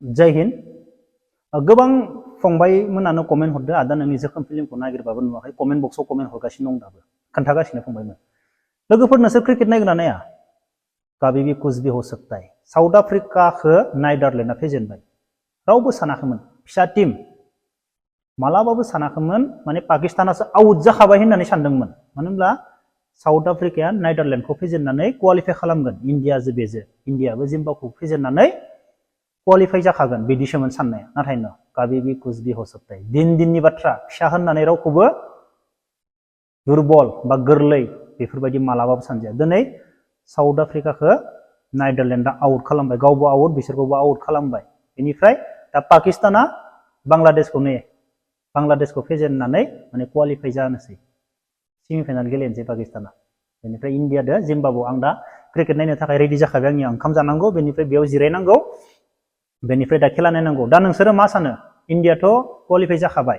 जय हिन्द गोबां फंबायमोनानो कमेन्ट हरदो आदा नोंनि जोखोम फिल्मखौ नागिरबाबो नुवाखै कमेन्ट बक्सआव कमेन्ट हरगासिनो दं दाबो खोन्थागासिनो फंबायमोन लोगोफोर नोंसोर क्रिकेट नायगोना नाया कभी भी कुछ भी हो सकता है साउथ आफ्रिकाखौ नाइडारलेण्डआ फेजेनबाय रावबो सानाखैमोन फिसा टीम मालाबाबो सानाखैमोन माने पाकिस्तानासो आउट जाखाबाय होननानै सानदोंमोन मानो होनब्ला साउथ आफ्रिकाया नाइडारलेण्डखौ फेजेननानै क्वालिफाइ खालामगोन इन्डियाजों बेजों इन्डियाबो जिम्बाब्वेखौ फेजेननानै क्वालिफाइ जाखागोन बिदिसोमोन साननाया नाथाय न कभी भी कुछ भी हो सकता है दिननि बाथ्रा फिसा होननानै रावखौबो दुरबल बा गोरलै बेफोरबायदि मालाबाबो सानजाया दिनै साउथ आफ्रिकाखौ नाइडारलेण्डआ आउट खालामबाय गावबो आउट बिसोरखौबो आउट खालामबाय बेनिफ्राय दा पाकिस्ताना बांलादेशखौ फेजेननानै माने क्वालिफाइ जानोसै सेमिफाइनाल गेलेनोसै पाकिस्ताना बेनिफ्राय इन्डियादो जिम्बाब्वे आं दा क्रिकेट नायनो थाखाय रेडि जाखाबाय आंनि ओंखाम जानांगौ बेनिफ्राय बेयाव जिरायनांगौ बेनिफ्राय दा खेला नायनांगौ दा नोंसोरो मा सानो इन्डियाथ' क्वालिफाइ जाखाबाय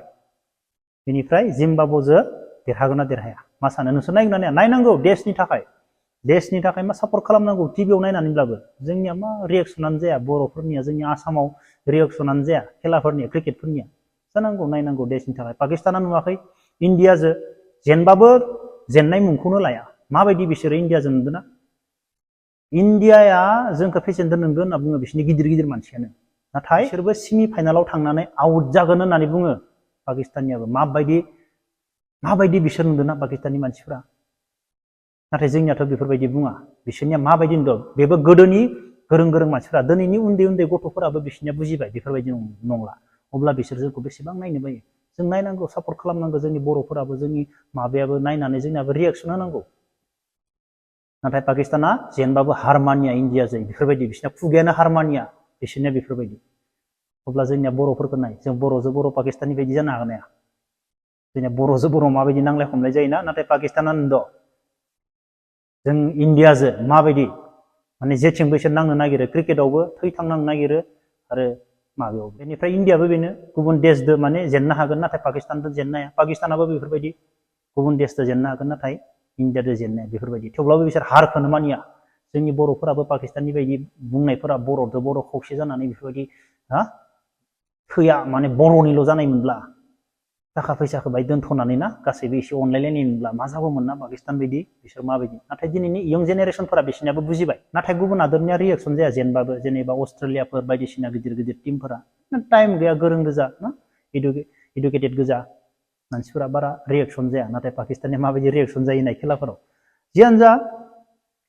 बेनिफ्राय जिम्बाब्वेजों देरहागोन ना देरहाया मा सानो नोंसोर नायगोन ना नाया नायनांगौ देशनि थाखाय मा सापर्ट खालामनांगौ टिभियाव नायनानैब्लाबो जोंनिया मा रिएक्सनानो जाया बर'फोरनिया जोंनि आसामाव रिएक्सनानो जाया खेलाफोरनिया क्रिकेटफोरनिया जानांगौ नायनांगौ देशनि थाखाय पाकिस्ताना नुवाखै इन्डियाजों जेनबाबो जेननाय मुंखौनो लाया माबायदि बिसोरो इन्डियाजों नुदोंना इन्डियाया जोंखौ फेजेनदों नंगौ होनना बुङो बिसोरनि गिदिर मानसियानो नाथाय बिसोरबो सेमि फाइनालाव थांनानै आउट जागोन होननानै बुङो पाकिस्ताननियाबो माबायदि बिसोर नुदोंना पाकिस्ताननि मानसिफोरा नाथाय जोंनियाथ' बेफोरबायदि बुङा बिसोरनिया माबायदि नुदों बेबो गोदोनि गोरों मानसिफोरा दिनैनि उन्दै गथ'फोराबो बिसोरनिया बुजिबाय बेफोरबायदि नंला अब्ला बिसोर जोंखौ बेसेबां नायनो बायो जों नायनांगौ सापर्ट खालामनांगौ जोंनि बर'फोराबो जोंनि माबायाबो नायनानै जोंनियाबो रिएक्सन होनांगौ नाथाय पाकिस्ताना जेनबाबो हारमानिया इन्डियाजों बेफोरबायदि बिसोरना खुगायानो हारमानिया बिसोरनिया बेफोरबायदि अब्ला जोंनिया बर'फोरखौ नाय जों बर'जों बर' पाकिस्ताननि बायदि जानो हागोन हाया जोंनिया बर'जों बर' माबायदि नांलाय खमलाय जायोना नाथाय पाकिस्ताना नुदों जों इन्डियाजों माबायदि माने जेथिंबो बिसोर नांनो नागिरो क्रिकेटआवबो थैथांनांनो नागिरो आरो माबायावबो बेनिफ्राय इन्डियाबो बेनो गुबुन देशजों माने जेननो हागोन नाथाय पाकिस्तानजों जेननो हाया पाकिस्तानाबो बेफोरबायदि गुबुन देशजों जेननो हागोन नाथाय इन्डियाजों जेननो हाया बेफोरबायदि थेवब्लाबो बिसोर हारखौनो मानिया जोंनि बर'फोराबो पाकिस्ताननि बायदि बुंनायफोरा बर'जों बर' खौसे जानानै बेफोरबायदि थैया माने बर'निल' जानायमोनब्ला थाखा फैसाखौ बाय दोनथ'नानै ना गासैबो एसे अनलायलायनाय मोनब्ला मा जागौमोन ना पाकिस्तान बायदि बिसोर माबायदि नाथाय दिनैनि इयं जेनेरेसनफोरा बिसोरनियाबो बुजिबाय नाथाय गुबुन हादरनिया रिएक्सन जाया जेनबाबो जेनेबा अस्ट्रेलियाफोर बायदिसिना गिदिर टिमफोरा टाइम गैया गोरों गोजा ना इडुकेटेड गोजा मानसिफोरा बारा रिएक्सन जाया नाथाय पाकिस्ताननिया माबायदि रिएक्सन जायो नाय खेलाफोराव जियानो जा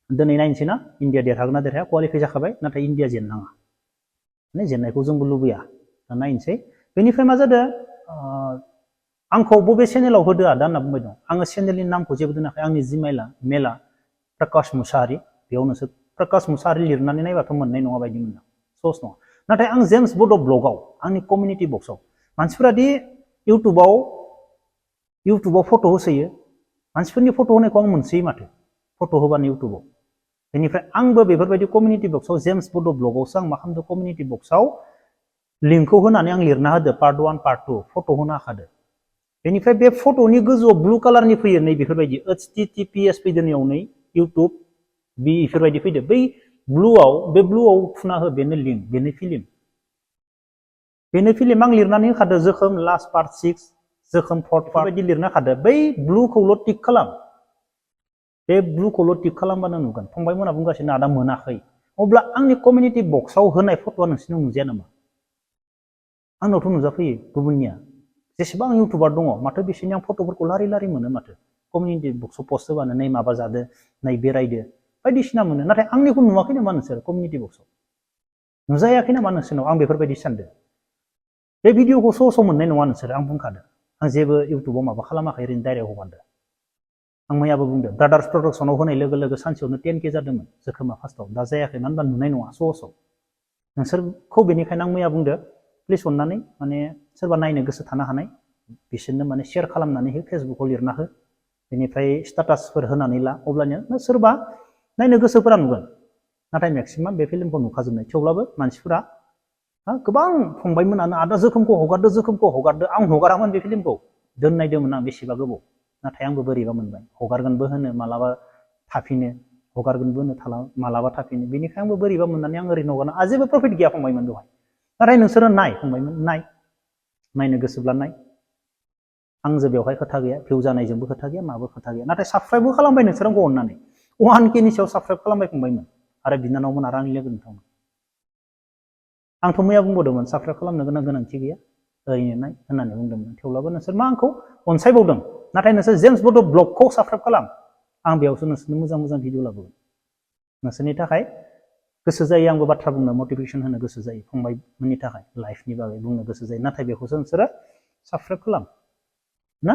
दिनै नायनोसै ना इन्डिया देरहागोन ना देरहाया क्वालिफाइ जाखाबाय नाथाय इन्डिया जेननाङा माने जेननायखौ जोंबो लुबैया दा नायनोसै बेनिफ्राय मा जादों आंखौ बबे चेनेलाव होदो आदा होनना बुंबाय दं आङो चेनेलनि नामखौ जेबो दोनाखै आंनि मेला प्रकाश मुसाहारि बेयाव नोंसोर प्रकाश मुसाहारि लिरनानै नायबाथ' मोननाय नङा बायदि मोनदों सस नङा नाथाय आं जेम्स बड' ब्लगाव आंनि कमिउनिटि बक्सआव मानसिफोरादि इउटुबाव फट' होसोयो मानसिफोरनि फट' होनायखौ आं मोनसोयो माथो फट' होबानो इउटुबाव बेनिफ्राय आंबो बेफोरबायदि कमिउनिटि बक्सआव जेम्स बड' ब्लगावसो आं मा खालामदों कमिउनिटि बक्सआव लिंकखौ होनानै आं लिरना होदो पार्ट 1 पार्ट 2 फट' होनो हाखादो बेनिफ्राय बे फट'नि गोजौआव ब्लु कालारनि फैयो नै बेफोरबायदि HTTPS फैदो नैयाव नै इउटुब बेफोरबायदि फैदो बै ब्लुआव थुना हो बेनो लिंक बेनो फिल्म आं लिरनानै होखादो जोखोम लास्ट पार्ट 6 जोखोम 4 बेबायदि लिरना होखादो बै ब्लुखौल' टिक खालाम बे ब्लुखौल' टिक खालामबानो नुगोन फंबायमोना बुंगासिनो आदा मोनाखै अब्ला आंनि कमिउनिटि बक्सआव होनाय फट'आ नोंसिनाव नुजाया नामा आंनावथ' नुजाफैयो गुबुननिया जेसेबां इउटुबार दङ माथो बिसोरनि आं फट'फोरखौ लारि मोनो माथो कमिउनिटि बक्सआव पस्ट होबानो नै माबा जादो नै बेरायदो बायदिसिना मोनो नाथाय आंनिखौ नुवाखै नामा नोंसोर कमिउनिटि बक्सआव नुजायाखै नामा नोंसोरनाव आं बेफोरबायदि सानदों बे भिडिअखौ स' मोननाय नङा नोंसोर आं बुंखादों आं जेबो इउटुबाव माबा खालामाखै ओरैनो डाइरेक्ट हगारदों आं मैयाबो बुंदों ब्रादार्स प्रडाक्सनाव होनाय लोगो सानसेयावनो 10K जादोंमोन जोखोमा फार्स्टआव दा जायाखै मानो होनबा नुनाय नङा स'आव नोंसोरखौ बेनिखायनो आं मैया बुंदों प्लिज अननानै माने सोरबा नायनो गोसो थानो हानाय बिसोरनो माने शेयार खालामनानै हो फेसबुकाव लिरना हो बेनिफ्राय स्टेटासफोर होनानै ला अब्लानिया सोरबा नायनो गोसोफोरा नुगोन नाथाय मेक्सिमाम बे फिल्मखौ नुखाजोबनाय थेवब्लाबो मानसिफोरा गोबां फंबायमोनानो आदा जोखोमखौ हगारदो आं हगारामोन बे फिल्मखौ दोननायदोंमोन आं बेसेबा गोबाव नाथाय आंबो बोरैबा मोनबाय हगारगोनबो होनो मालाबा थाफिनो हगारगोनबो होनो मालाबा थाफिनो बेनिखायनो आंबो बोरैबा मोननानै आं ओरैनो हगारना जेबो प्रफिट गैया फंबायमोन बेवहाय नाथाय नोंसोरो नाय फंबायमोन नायनो गोसोब्ला नाय आंजों बेवहाय खोथा गैया भिउ जानायजोंबो खोथा गैया माबो खोथा गैया नाथाय साबस्क्राइबबो खालामबाय नोंसोर आंखौ अननानै 1K नि सायाव साबस्क्राइब खालामबाय फंबायमोन आरो बिनानावमोन आरो आंनि लोगो नोंथांमोन आंथ' मैया बुंबावदोंमोन साबस्क्राइब खालामनो गोनांथि गैया ओरैनो नाय होननानै बुंदोंमोन थेवब्लाबो नोंसोर मा आंखौ अनसायबावदों नाथाय नोंसोर जेम्स बड' ब्लगखौ साबस्क्राइब खालाम आं बेयावसो नोंसोरनो मोजां भिडिअ लाबोगोन नोंसोरनि थाखाय गोसो जायो आंबो बाथ्रा बुंनो मटिभेसन होनो गोसो जायो फंबायमोननि थाखाय लाइफनि बागै बुंनो गोसो जायो नाथाय बेखौसो नोंसोरो साबस्क्राइब खालाम ना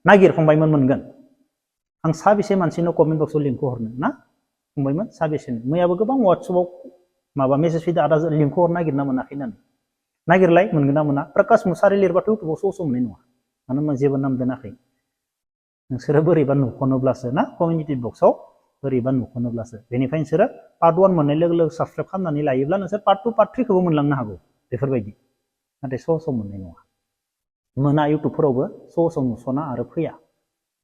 नागिर फंबायमोन मोनगोन आं साबेसे मानसिनो कमेन्ट बक्सआव लिंकखौ हरनो ना फंबायमोन साबेसेनो मैयाबो गोबां वाट्सएपआव माबा मेसेज फैदो आदा लिंकखौ हरनो नागिरना मोनाखै होननानै नागिरलाय मोनगोन ना मोना प्रकाश मुसाहारि लिरबाथ' इउटुबाव स' मोननाय नङा मानो होनबा जेबो नाम दोनाखै नोंसोरो बोरैबा नुख'नोब्लासो ना कमिउनिटि बक्सआव बोरैबा नुख'नोब्लासो बेनिफ्राय नोंसोरो पार्ट 1 मोननाय लोगो लोगो साबस्क्राइब खालामनानै लायोब्ला नोंसोर पार्ट 2 पार्ट 3 खौबो मोनलांनो हागौ बेफोरबायदि नाथाय स' मोननाय नङा मोना इउटुबफोरावबो स' नुस'ना आरो फैया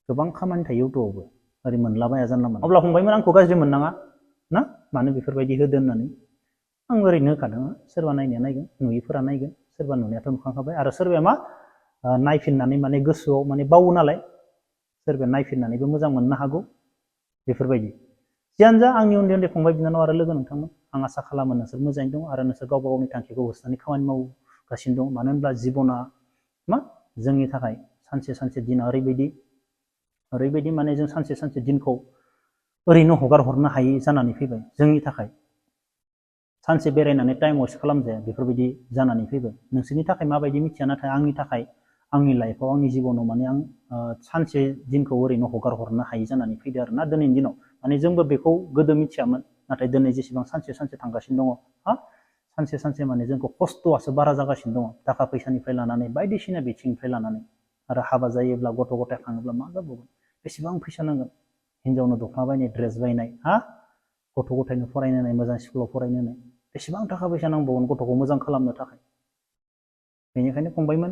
गोबां खामानि थायो इउटुबावबो ओरै मोनलाबाया जानला मोनला अब्ला फंबायमोन आंखौ गाज्रि मोननाङा ना मानो बेफोरबायदि होदो होननानै आं ओरैनो होखादों सोरबा नायनाया नायगोन नुयिफोरा नायगोन सोरबा नुनायाथ' नुखांखाबाय आरो सोरबाया मा नायफिननानै माने गोसोआव माने बावो नालाय सोरबाया नायफिननानैबो मोजां मोननो हागौ बेफोरबायदि जियानो जा आंनि उन्दै फंबाय बिनानाव आरो लोगो नोंथांमोन आं आसा खालामो नोंसोर मोजाङै दं आरो नोंसोर गावबा गावनि थांखिखौ होसोनानै खामानि मावगासिनो दं मानो होनब्ला जिबना मा जोंनि थाखाय सानसे दिना ओरैबायदि माने जों सानसे दिनखौ ओरैनो हगार हरनो हायि जानानै फैबाय जोंनि थाखाय सानसे बेरायनानै टाइम वेस्ट खालामजाया बेफोरबायदि जानानै फैबाय नोंसोरनि थाखाय माबायदि मिथिया नाथाय आंनि थाखाय आंनि लाइफआव आंनि जिबनाव माने आं सानसे दिनखौ ओरैनो हगार हरनो हायि जानानै फैदो आरो ना दिनैनि दिनाव माने जोंबो बेखौ गोदो मिथियामोन नाथाय दिनै जेसेबां सानसे थांगासिनो दङ हा सानसे माने जोंखौ खस्थ'आसो बारा जागासिनो दङ थाखा फैसानिफ्राय लानानै बायदिसिना बिथिंनिफ्राय लानानै आरो हाबा जायोब्ला गथ' गथाय खाङोब्ला मा जाबावगोन बेसेबां फैसा नांगोन हिन्जावनो दख'ना बायनाय ड्रेस बायनाय हा गथ' गथायनो फरायनो होनाय मोजां स्कुलाव फरायनो होनाय बेसेबां थाखा फैसा नांबावगोन गथ'खौ मोजां खालामनो थाखाय बेनिखायनो फंबायमोन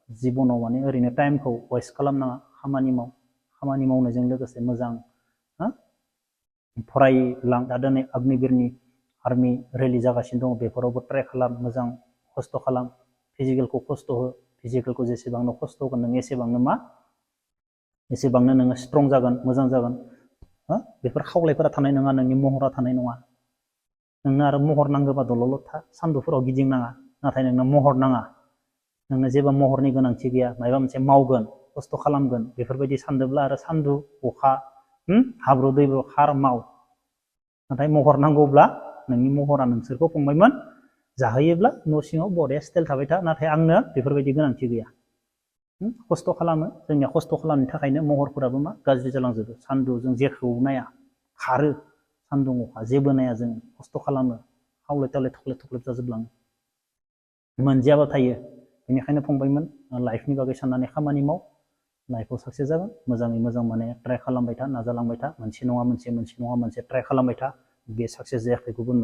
जिबनाव माने ओरैनो टाइमखौ वेस्ट खालामनाङा खामानि मावनायजों लोगोसे मोजां फरायलां दा दिनै अग्निवीरनि आर्मि रेलि जागासिनो दङ बेफोरावबो ट्राइ खालाम मोजां खस्थ' खालाम फिजिकेलखौ खस्थ' हो फिजिकेलखौ जेसेबांनो खस्थ' होगोन नों एसेबांनो नोङो स्ट्रं जागोन मोजां जागोन बेफोर खावलायफोरा थानाय नङा नोंनि महरा थानाय नङा नोंनो आरो महर नांगौबा दल'ल' था सान्दुंफोराव गिदिंनाङा नाथाय नोंनो महर नाङा नोंनो जेबो महरनि गोनांथि गैया माबा मोनसे मावगोन खस्थ' खालामगोन बेफोरबायदि सानदोंब्ला आरो सान्दुं अखा हाब्रु दैब्रु खार माव नाथाय महर नांगौब्ला नोंनि महरा नोंसोरखौ फंबायमोन जाहोयोब्ला न' सिङाव बरिया स्टाइल थाबाय था नाथाय आंनो बेफोरबायदि गोनांथि गैया खस्थ' खालामो जोंनिया खस्थ' खालामनो थाखायनो महरफोराबो मा गाज्रि जालांजोबो सान्दुं जों जेखौ नाया खारो सान्दुं अखा जेबो नाया जों खस्थ' खालामो खावले थावले थख्लेब जाजोबलाङो मोनजायाबा थायो बेनिखायनो फंबायमोन लाइफनि बागै साननानै खामानि माव लाइफआव साक्सेस जागोन मोजाङै मोजां माने ट्राइ खालामबाय था नाजालांबाय था मोनसे नङा मोनसे ट्राइ खालामबाय था बे साक्सेस जायाखै गुबुन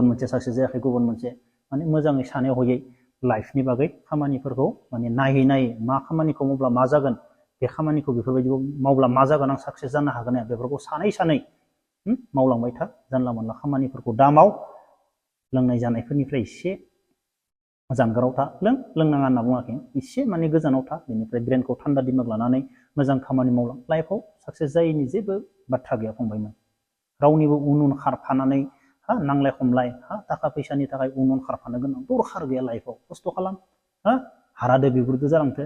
मोनसे साक्सेस जायाखै गुबुन मोनसे माने मोजाङै सानै हयै लाइफनि बागै खामानिफोरखौ माने नायै मा खामानिखौ मावब्ला मा जागोन बे खामानिखौ बेफोरबायदि मावब्ला मा जागोन आं साक्सेस जानो हागोन बेफोरखौ सानै मावलांबाय था जानला मोनला खामानिफोरखौ दा माव लोंनाय जानायफोरनिफ्राय एसे जानगाराव था लोंनाङा होनना बुङाखै एसे माने गोजानाव था बेनिफ्राय ब्रेनखौ थान्दा दिमाग लानानै मोजां खामानि मावलां लाइफआव साक्सेस जायैनि जेबो बाथ्रा गैया फंबायमोन रावनिबो उन खारफानानै नांलाय खमलाय थाखा फैसानि थाखाय उन खारफानो गोनां दरखार गैया लाइफआव खस्थ' खालाम हारादो बिगुरदो जालांथो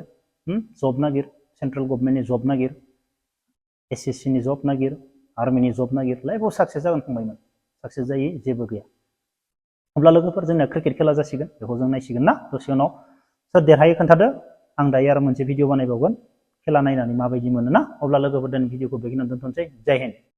जब नागिर सेन्ट्रेल गभर्नमेन्टनि जब नागिर SSC नि जब नागिर आर्मिनि जब नागिर लाइफआव साक्सेस जागोन फंबायमोन साक्सेस जायै जेबो गैया अब्ला लोगोफोर जोंना क्रिकेट खेला जासिगोन बेखौ जों नायसिगोन ना दसे उनाव सोर देरहायो खोन्थादो आं दायो आरो मोनसे भिडिअ बानायबावगोन खेला नायनानै माबायदि मोनो ना अब्ला लोगोफोर दिनै भिडिअखौ बेखिनियावनो दोनथ'नोसै जय हिन्द